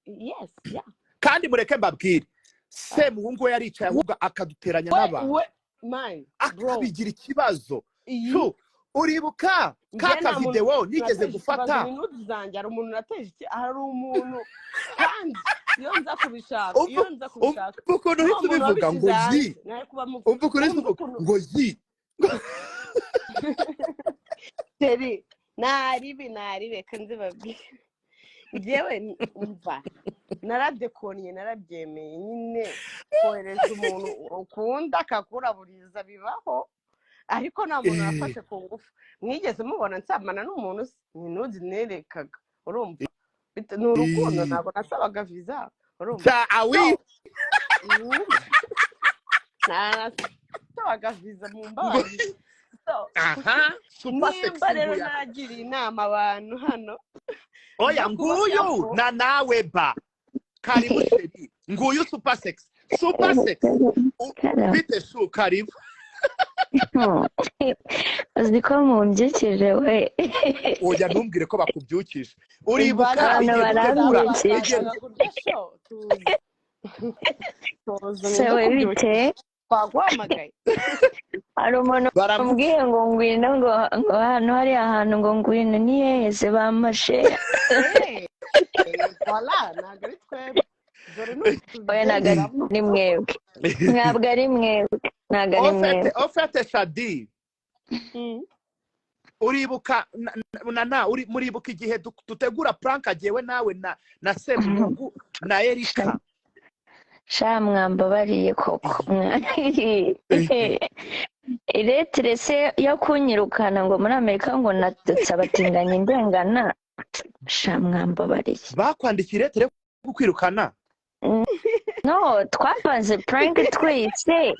yes, yeah. Kandi mureke mbabwire. Semuhungu we yaricaye ahubwo akaduteranya We n'abantu, we man, bro, akabigira ikibazo. Iyi Shu, uribuka njye ka nta muntu kavidewo nigeze nateje ikibazo. gufata? Ni nudes zanjye. Hari umuntu nateje iki? Hari umuntu kandi iyo nza kubishaka, iyo nza kubishaka, Umva ukuntu n'uwo uhita muntu ubivuga ngo wabishyize yi hanze nari kuba Umva ukuntu uhita wumva uvuga ukuntu ngo yi. Chéri, naribi naribi, reka nzibabwire. Njyewe umva, naradekonye, narabyemeye nyine. Kohereza umuntu ukunda akakuraburiza bibaho, ariko nta muntu wafashe ku ngufu. Mwigeze mubona nsambana n'umuntu se? Ni nudes nerekaga, urumva? Ni urukundo, ntabwo nasabaga visa, urumva? Cya awi. So nasabaga visa mu Ngo mbabarire. So aha, super nimba sexy rero nguya. naragiriye inama abantu hano Oya, zo kuba nguyu careful. Na nawe ba karibu chéri, nguyu super sexy, super sexy. Karame. Bite shu, karibu. Uzi ko mumbyukije we? Oya, ntumbwire ko bakubyukije. Uribuka Abantu igihe dutegura barambyukije. igihe Bashaka kurya show, tuzi tuzi. Se Ninde we, ukubyukije? bite? Twaguhamagaye. Hari umuntu umbwiye ngo ngwino, ngo hano hari ahantu, ngo ngwino, ni hehe se bamashe? Voilà, ntabwo ari twebwe, dore Oya, ntabwo n'utugenderamo. ari mwebwe, ntabwo ari mwebwe, ntabwo ari Au fait, mwebwe. Au fait, Shadi, uribuka na uri muribuka igihe dutegura prank, jyewe nawe na Semuhungu na Erika? Sha, mwambabariye koko. Iretire se yo kunyirukana ngo muri Amerika, ngo natutse abatinganyi ndengana, sha mwambabariye. Bakwandikiye iretire yo kukwirukana? No, twapanze prank twese.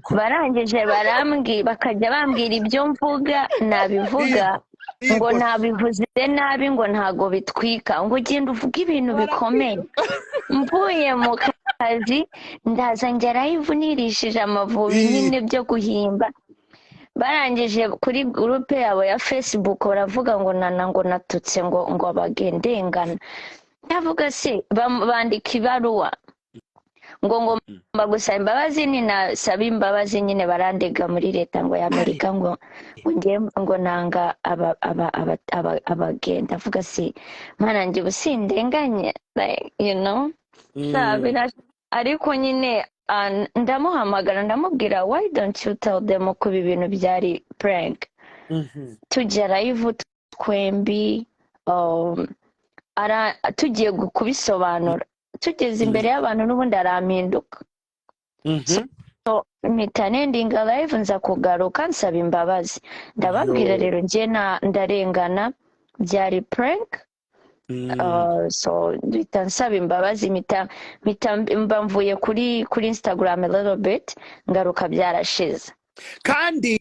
Barangije barambwira, bakajya bambwira ibyo mvuga, nabivuga ngo nabivuze nabi, ngo ntago bitwika, ngo ugenda uvuge ibintu bikomeye. Mvuye mu kazi ndaza njya live nirishije Amavubi nyine byo guhimba. Barangije kuri groupe yabo ya Facebook baravuga ngo nana ngo natutse ngo abagendengana. Ndavuga se, bandika ibaruwa ngo ngomba gusaba imbabazi. Ninasaba imbabazi nyine barandega muri leta ngo ya Amerika, ngo ngiye ngo nanga abagenda. Avuga se, mana njye ubu sindenganye, like, Sa, ariko nyine ndamuhamagara, ndamubwira: "Why don't you tell them ko ibi bintu byari prank?" Tujya live twembi, tugiye kubisobanura, tugeze imbere y'abantu n'ubundi arampinduka. Mpita nendinga live, nza kugaruka nsaba imbabazi, ndababwira: Yo. "Rero njye ndarengana, byari prank." So mpita nsaba imbabazi, mpita mba mvuye kuri Instagram a little bit, ngaruka byarashize. Kandi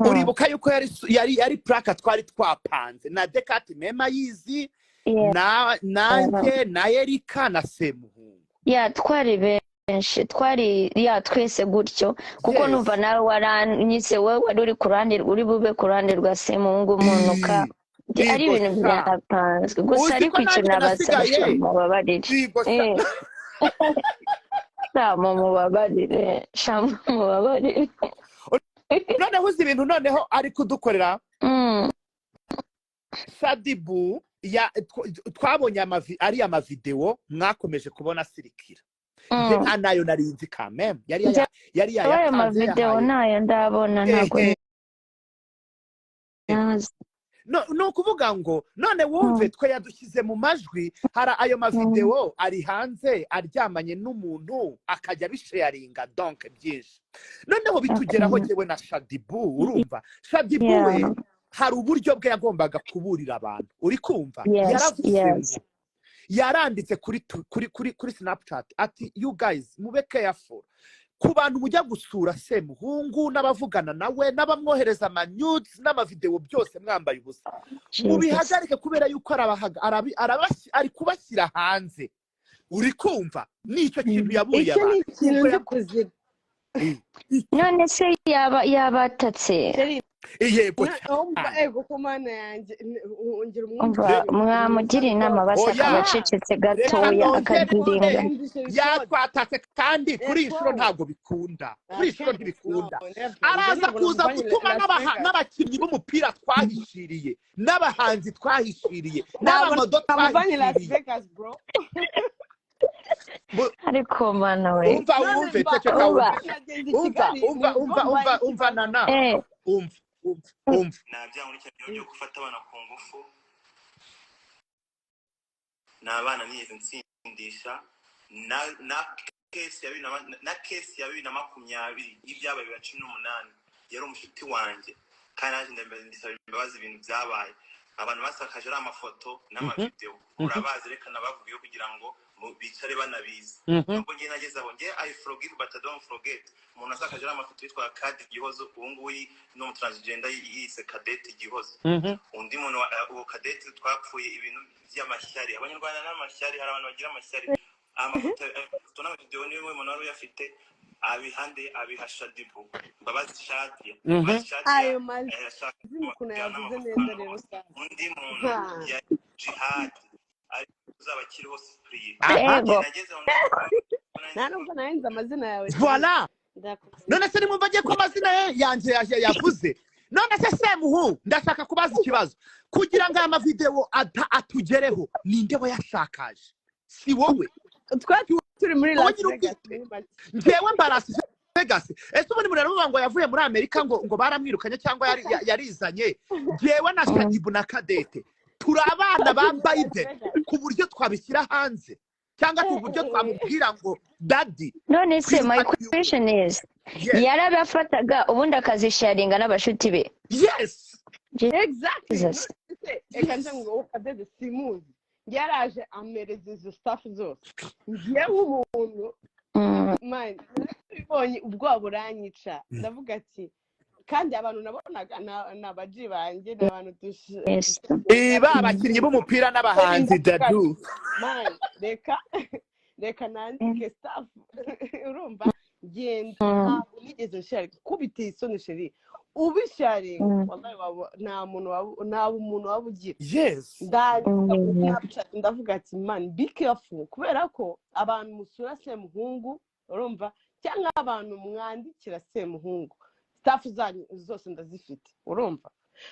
uribuka yuko yari prank twari twapanze na Dekati mema yizi, na nanjye na Erika na Semuhungu. Ya, twari benshi, twari ya twese gutyo, kuko numva nawe waranyise, wowe wari uri ku ruhande, uri bube ku ruhande rwa Semuhungu munuka. Ari Yego ibintu sha. byapanzwe gusa. Uzi ko Ariko icyo nanjye nabasaba, nasigaye mubabarire. Yego sha. Sha mumubabarire, sha mumubabarire. Noneho uzi ibintu noneho ari kudukorera? Shadibu ya twabonye ariya mavidewo mwakomeje kubona sirikira, njye nta nayo nari nzi kameme yari yari ayo yayatanze mavidewo yahaye nayo ndabona, ntabwo Ehe. nyazi. No, ni ukuvuga ngo none wumve, twe yadushyize mu majwi, hari ayo mavidewo ari hanze aryamanye n'umuntu, akajya abisharinga, donc byinshi noneho bitugeraho. Jyewe na Shadibu, urumva Shadibu we hari uburyo bwe yagombaga kuburira abantu, uri kumva? Yes. Yaravuze Yes. ngo yaranditse kuri Snapchat ati: "You guys, mube careful ku bantu mujya gusura Semuhungu n'abavugana nawe n'abamwohereza amanudes n'amavidewo byose mwambaye ubusa." Jesus. Mubihagarike kubera yuko ari kubashyira hanze, uri kumva? Nicyo kintu yaburiye Icyo ni abantu ikintu ubwo nzi kuzira. None se yaba yabatatse? Chéri. Yego. Umva. Cyane. Ego ko Mana yanjye, ongera Umva. umwumvishe ibintu Mwamugira inama rwose. basi Oya. akaba acecetse Reka gatoya nongere. akadiringa. Umvishe record. Yatwatatse kandi kuri iyi nshuro Ego. ntabwo bikunda, kuri iyi nshuro ntibikunda. No, never. Njye Araza ntabwo kuza namuvanye gutuma Las Vegas. n'abakinnyi b'umupira twahishiriye, n'abahanzi twahishiriye, Ntabwo n'abamodo namuvanye Las twahishiriye. Vegas, bro. Ariko Mana we! Umva. None Wumve. mba Ceceka. Umva. Wumve. nageze i Umva. Kigali Umva. nibwo Umva. mbaye Umva, umva. ikibazo. Nana. Umva, umva, umva. Nta byaha nkurikiranyweho byo gufata abana ku ngufu, ni abana nigeze nsindisha na case ya 2020 y'ibyabaye 2018. Yari umushuti wanjye kandi naje ndabisaba imbabazi ibintu byabaye. Abantu basakaje ari amafoto n'amavidewo, murabazi, reka nabavugeho kugira ngo bicare banabizi. Nubwo njye nageze aho, njye I forgive but I don't forget. Umuntu asakaje ari amafoto yitwa Kadi Gihozo, ubu ngubu ni umutransgender yise Kadete Gihozo. Undi muntu uwo Kadete twapfuye ibintu by'amashyari. Abanyarwanda n'amashyari, hari abantu bagira amashyari. Amafoto n'amavidewo niwe muntu wari uyafite, abihande abiha Shadibu, Mbabazi Shadia. Mbabazi Shadia Ayo mazina ashaka ukuntu yavuze neza rero sasa. Undi muntu Ha. ya Jihad ari uzaba akiriho, Cyprien. Ego. Njye nageze aho. Nta nubwo narenze amazina yawe. Voilà. Ndakumenya. None se nimwumva agiye ko amazina ye yanjye yavuze? None se Semuhu, ndashaka kubaza ikibazo: kugira ngo aya mavidewo atugereho, ninde wayashakaje? Si wowe? Twari turi muri Wowe Las nyiri Vegas ubwite. muri make. Njyewe mba Las Vegas. Ese ubundi muravuga ngo yavuye muri Amerika, ngo baramwirukanye cyangwa yarizanye? Njyewe na Shadibu na Kadete turi abana ba Turi muri Las Biden Vegas. ku buryo twabishyira hanze cyangwa ku buryo twamubwira ngo daddy None se my twirukanye uyu. question is, Yes. yarabafataga ubundi akazisharinga n'abashuti be? Yes. Exactly. Jesus. None se reka nje ngo Kadede simuzi, yaraje amereza izo stuff zose. Ngiye nk'umuntu, man, narabibonye ubwoba buranyica. Ndavuga ati kandi abantu nabonaga ni abaji banjye, ni abantu Iba abakinnyi b'umupira n'abahanzi. Ndavuga ati, dadu. Man, reka nandike stuff. Urumva, genda. Ntabwo nigeze nsharinga kuko biteye isoni, chérie, ubisharinga. Wallahi nta muntu nta muntu waba ugira. Ndandika kuri Snapchat, ndavuga ati man, be careful, kubera ko abantu musura Semuhungu, urumva, cyangwa abantu mwandikira Semuhungu, stuff zanyu zose ndazifite. Urumva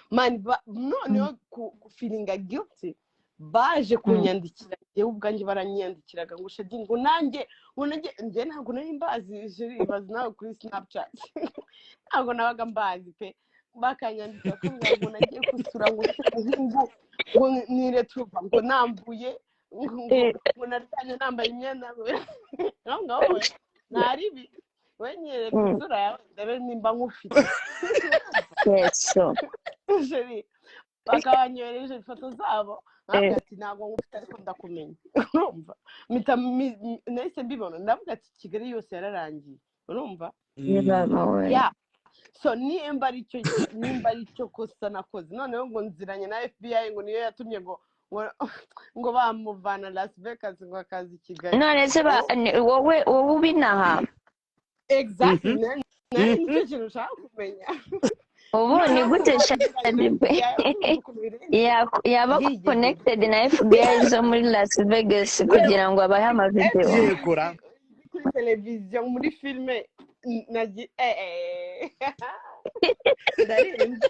man, noneho gufeelinga guilty, baje kunyandikira njyewe ubwanjye, baranyandikiraga ngo Shadi, ngo nanjye, ngo nanjye. Njye ntabwo nari mbazi, chérie, bazi nawe kuri Snapchat ntabwo nabaga mbazi pe. Bakanyandikira bakambwira ngo nagiye gusura ngo Semuhungu, ngo niretuva, ngo nambuye, ngo naryamye nambaye imyenda aho ngaho. We ntaribi, we nyereka isura yawe ndebe nimba nkufite. Yesu. Chérie, bakabanyohereje ifoto zabo, nkavuga ati ntabwo ngufite ariko ndakumenya. Urumva, mpita nahise mbibona, ndavuga ati Kigali yose yararangiye, urumva. Mama we. Ya, so nimba ari cyo kosa nakoze, noneho ngo nziranye na FBI, ngo niyo yatumye ngo bamuvana Las Vegas, ngo akaza i Kigali. None se wowe ubinaha? Exactly. Nari nicyo kintu ushaka kumenya. Ubu ni gute Shadibu yaba Yigeze. connected na FBI zo muri Las Vegas kugira ngo abahe amavidewo? Yegora. Kuri televiziyo, muri filime ndarenze.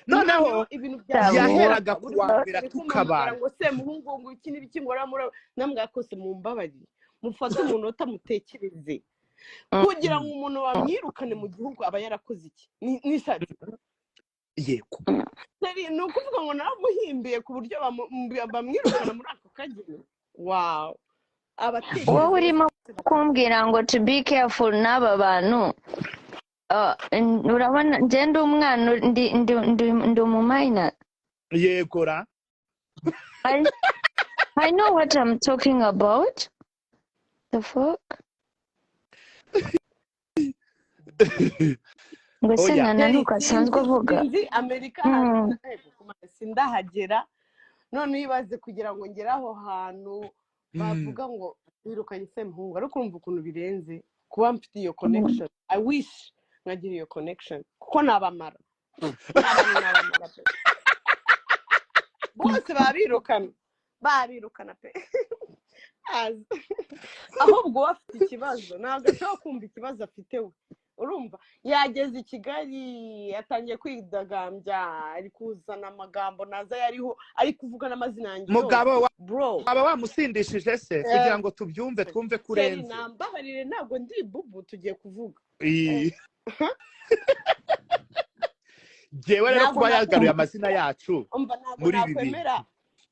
Noneho ibintu yaheraga ku buri wa munsi mbere ari kumpamagara tukabana. Ngo Semuhungu, ngo iki n'ibiki, ngo aramura namwe kose mumbabarire, mufate umunota mutekereze kugira ngo umuntu bamwirukane mu gihugu aba yarakoze iki? Ni Shadi. Yego. Ni ukuvuga ngo naramuhimbiye ku buryo bamwirukana muri ako kageni? Wawu, abatekereza Wowe urimo bose kumbwira ngo to be careful n'aba bantu. Urabona njye ndi umwana, ndi umuminor. Yegora. I know what I'm talking about. The fuck? Ngo se Oya. Nana Jerry, nuko asanzwe sinzi avuga. Sinzi Amerika ahantu, sindahagera. None ibaze kugira ngo ngere aho hantu bavuga ngo birukanye Semuhungu, ariko urumva ukuntu birenze kuba mfite iyo connection. I wish nkagira iyo connection kuko nabamara. Abantu ni abamara pe, bose babirukana, babirukana pe. Ahubwo uwo afite ikibazo ntabwo ashobora kumva ikibazo afite we. Urumva yageze i Kigali, atangiye kwidagambya, ari kuzana amagambo naza yariho, ari kuvuga n'amazina yanjye Mugabo yose, bro. Waba wamusindishije se kugira ngo tubyumve, twumve ko Sheri, urenze? Nambabarire, ntabwo ndi bubu tugiye kuvuga. Jyewe rero Ntabwo kuba yagaruye nakwemera amazina yacu umva, ntabwo muri ibi bintu. nakwemera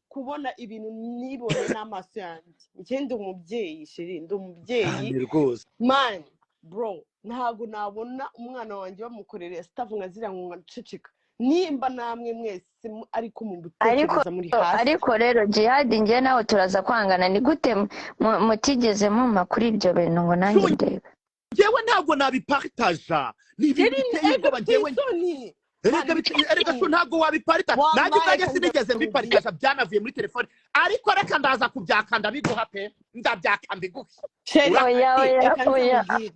kubona ibintu nibone n'amaso yanjye. Njye ndi umubyeyi, sheri, ndi umubyeyi. Cyane rwose. Man, bro, ntabwo nabona umwana wanjye bamukorera stuff nka ziriya ngo nceceka. Nimba namwe mwese ariko Ariko mubitekereza muri hasi. Ariko rero Jihad, njye nawe turaza kwangana. Ni gute mutigeze mumpa kuri ibyo bintu ngo nanjye ndebe? Njyewe ntabwo nabipartaja, ni ibintu Sheri, biteye erega ubwoba. biteye Njyewe isoni. Erega Man, erega so ntabwo wabiparita nanjye wampaye ubwanjye kanza sinigeze kumubwira. mbiparitaja, byanavuye muri telefone. Ariko reka ndaza kubyaka ndabiguha pe, ndabyaka mbiguhe. Sheri, Oya, oya, reka nze oya. nkubwire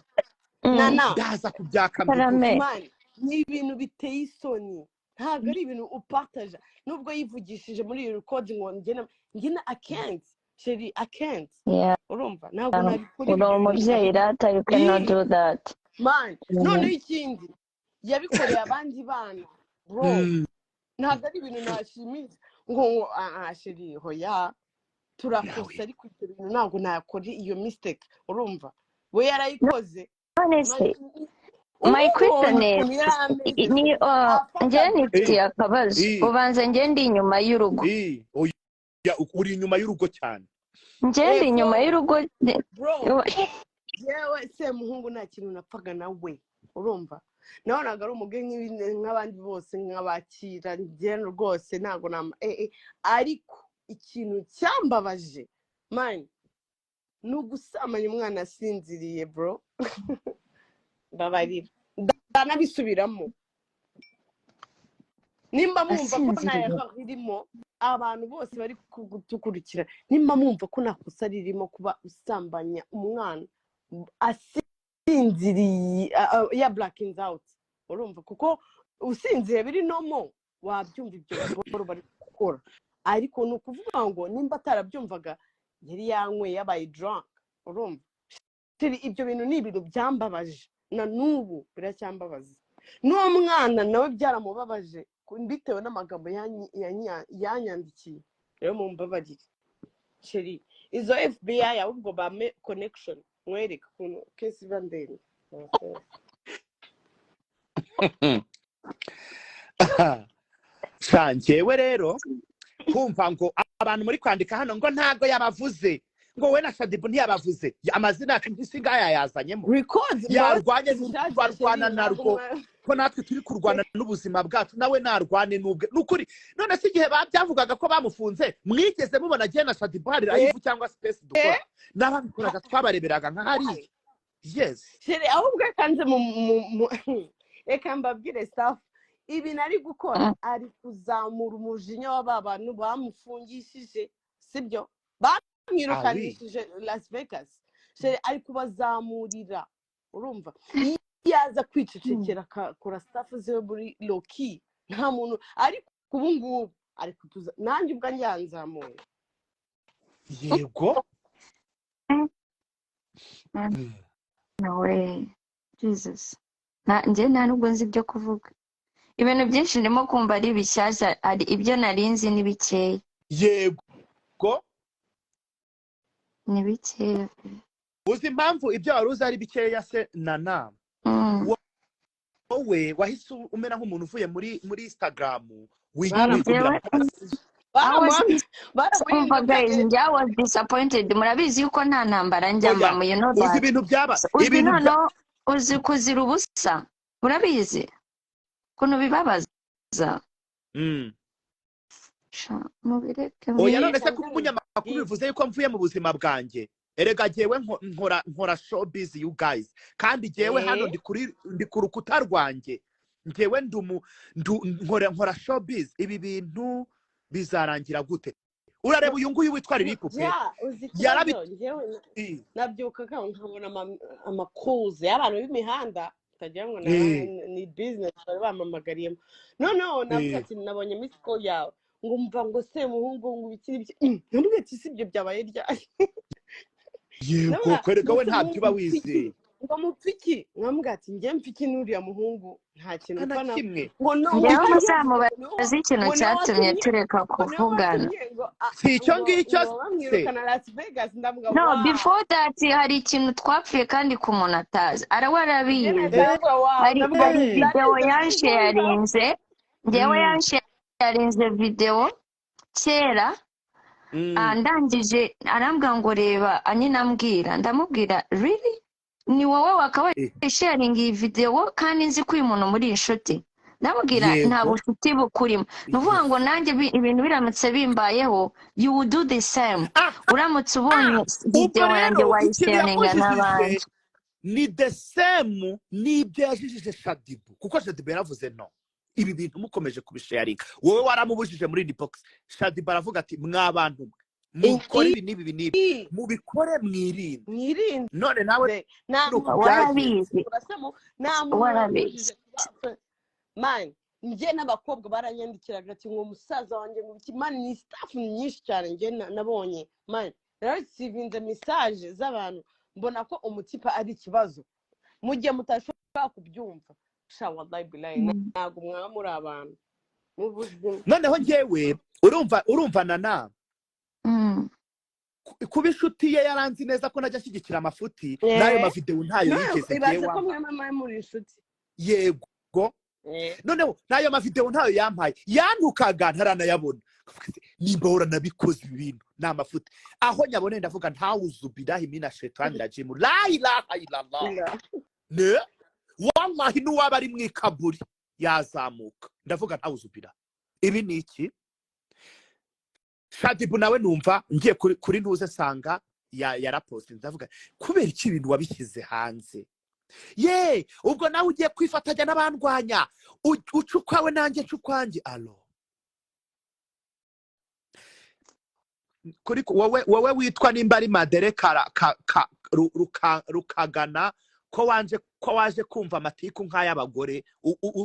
nana. Ndaza kubyaka mbiguhe. Karame. Man, ni ibintu biteye isoni, ntabwo ari ibintu upartaja. Nubwo yivugishije muri iyo record ngo njye na I can't, sheri, I can't. Urumva ntabwo nabikora Uri ibyo bintu. umubyeyi rata, you cannot do that. Man, noneho ikindi yabikoreye abandi bana, bro. Ntabwo ari ibintu nashimisha ngo ah ah, sheri, hoya, turakosa. Nawe Ariko ibyo bintu ntabwo nakora iyo mistake. Urumva we yarayikoze. None se my question Umubonye is ukuntu yari ameze ni afata njye nifitiye akabazo. Ubanza njye ndi inyuma y'urugo. Oya, uri inyuma y'urugo cyane. Njye ndi inyuma y'urugo. Bro, yewe, Semuhungu nta kintu napfaga nawe. Urumva nabonaga ari umugore nk'abandi bose, nkabakira. Njye rwose ntabwo nama ariko ikintu cyambabaje, man, ni ugusambanya umwana asinziriye, bro. Mbabarira, ndanabisubiramo, nimba mwumva ko nta Asinziriye. erreur irimo, abantu bose bari kudukurikira, nimba mwumva ko nta kosa ririmo kuba usambanya umwana asinziriye, ya blacking out. Urumva kuko usinziriye biri normal, wabyumva ibyo boro bari gukora. Ariko ni ukuvuga ngo nimba atarabyumvaga, yari yanyweye, yabaye drunk. Urumva Sheri, ibyo bintu ni ibintu byambabaje, na n'ubu biracyambabaza. N'uwo mwana nawe byaramubabaje bitewe n'amagambo yanyandikiye. Rero mumbabarire, sheri, izo FBI ahubwo bame connection, mwereke ukuntu case iba ndende. Sha, njyewe rero kumva ngo abantu muri kwandika hano ngo ntabwo yabavuze, ngo we na Shadibu ntiyabavuze, amazina yacu ntisi ngaya yazanyemo. Record Yarwanye zishaje. n'urwarwana Sheri, ntabwo narwo ko natwe turi kurwana n'ubuzima bwacu, nawe narwane n'ubwe. Ni ukuri. None se igihe babyavugaga ko bamufunze, mwigeze mubona agiye na Shadibu hari live cyangwa space dukora? N'ababikoraga twabareberaga nka hariya, yes. Sheri, ahubwo reka nze reka mbabwire staff ibintu ari gukora. Ari kuzamura umujinya wa ba bantu bamufungishije, sibyo? Bamwirukanishije Las Vegas. Sheri, ari kubazamurira. Urumva iyo yaza kwicecekera akakora stuff ziwe muri low-key, nta muntu. Ariko ubu ngubu ari kutuza, nanjye ubwanjye yanzamuye. Yego. No way. Jesus. Njye nta nubwo nzi ibyo kuvuga. Ibintu byinshi ndimo kumva ari bishyashya, hari ibyo nari nzi ni bikeya. Yego. Ni bikeya. Uzi impamvu ibyo wari uzi ari bikeya se, Nana? Wowe wahise umera nk'umuntu uvuye muri Instagram wigumira Njyewe mu kazi. I was umva Baramuhinduka. Guys, njye I was disappointed. Murabizi yuko nta ntambara njya Oya, mbamo, you know uzi that. ibintu byaba So, uzi ibintu bya noneho uzi kuzira ubusa, urabizi ukuntu bibabaza. Sha, mubireke. Oya, none Reka se nze kuba umunyamakuru nkubwire. bivuze yuko mvuye mu buzima bwanjye? Erega jyewe nkora showbiz, you guys, kandi jyewe hano ndi ku rukuta rwanjye. Njyewe nkora showbiz. Ibi bintu bizarangira gute? Urareba uyu nguyu witwa Lilipupe Ya, uzi yarabi ikibazo, njyewe nabyukaga nkabona ama calls y'abantu b'imihanda. Utagira ngo ni business bari bampamagariyemo. Noneho navuga ati nabonye missed call yawe, ngo mva ngo semuhungu, ngo ibiki n'ibiki. Nkamubwira ati si ibyo byabaye ryari? Yego. Ndavuga Kwereka ngo we ntabyo uba semuhungu mpfiki, wizeye. Ngo mupfiki? Nkamubwira ati njye mfiki n'uriya muhungu nta kintu Nta na mpfa nawe. kimwe. Ngo no, ngo Njyewe kandi muzamubaze ikintu ngo niwe cyatumye watumye tureka ngo niwe kuvugana. watumye ngo Si icyo ngo ngicyo ngo se? bamwirukana Las Vegas. Ndavuga No, wow. before that hari ikintu twapfuye kandi ku muntu atazi, arawe Njye arabizi. nahise ndavuga wow. Hari Ndavuga hari ndabizi videwo afite yansharinze njyewe, yansharinze videwo kera. Ndangije arambwira ngo reba, nyine ambwira, ndamubwira really, ni wowe wakabaye sharinga iyi videwo kandi nzi ko uyu muntu muri inshuti. Ndamubwira nta bucuti bukurimo. Ni ukuvuga ngo nanjye ibintu biramutse bimbayeho, you would do the same. Uramutse ubonye Ubwo videwo yanjye rero ikintu wayisharinga yakujijije n'abandi. Ni the same n'ibyo yajijije Shaddyboo, kuko Shaddyboo yaravuze no ibi bintu mukomeje kubisharinga, wowe waramubujije muri inbox. Shaddyboo aravuga ati mwa bantu mwe, mukore ibi n'ibi ibi n'ibi, mubikore mwirinde. Mwirinde. None nawe Nta ni uko muntu byagenze. Warabizi. Urasemo nta muntu Warabizi. wambujije kuba man. Njye n'abakobwa baranyandikiraga ati ngo musaza wanjye, ngo iki. Man, ni stuff nyinshi cyane njye nabonye. Man, narasivinze message z'abantu, mbona ko umutipa ari ikibazo. Mu gihe mutashobora kubyumva sha, wallahi billahi, ntabwo mwaba muri abantu mu buzima. Noneho njyewe urumva nana kuba inshuti ye yaranzi neza ko najya ashyigikira amafuti n'ayo mavidewo ntayo Nawe yigeze ibaze njyewe ko ampa. mwaba muri inshuti. Yego. Noneho n'ayo mavidewo ntayo yampaye, yantukaga ntaranayabona. Nkavuga ati, nimba waranabikoze, ibi bintu ni amafuti, aho nyabone ndavuga ntawuzubilahi mina shetani rajimu, la ilaha illallah. Ne wallahi, n'uwaba ari mu ikaburi yazamuka. Ndavuga ntawuzubira, ibi ni iki? Shaddyboo nawe numva ngiye kuri ntuze nsanga yarapostinze. Ndavuga kubera iki ibintu wabishyize hanze? Ye ubwo nawe ugiye kwifatanya n'abandwanya, uca ukwawe nanjye nca ukwanjye. Alo, kuri wowe witwa nimba ari Madere Rukagana, ko wanje ko waje kumva amatiku nk'ay'abagore.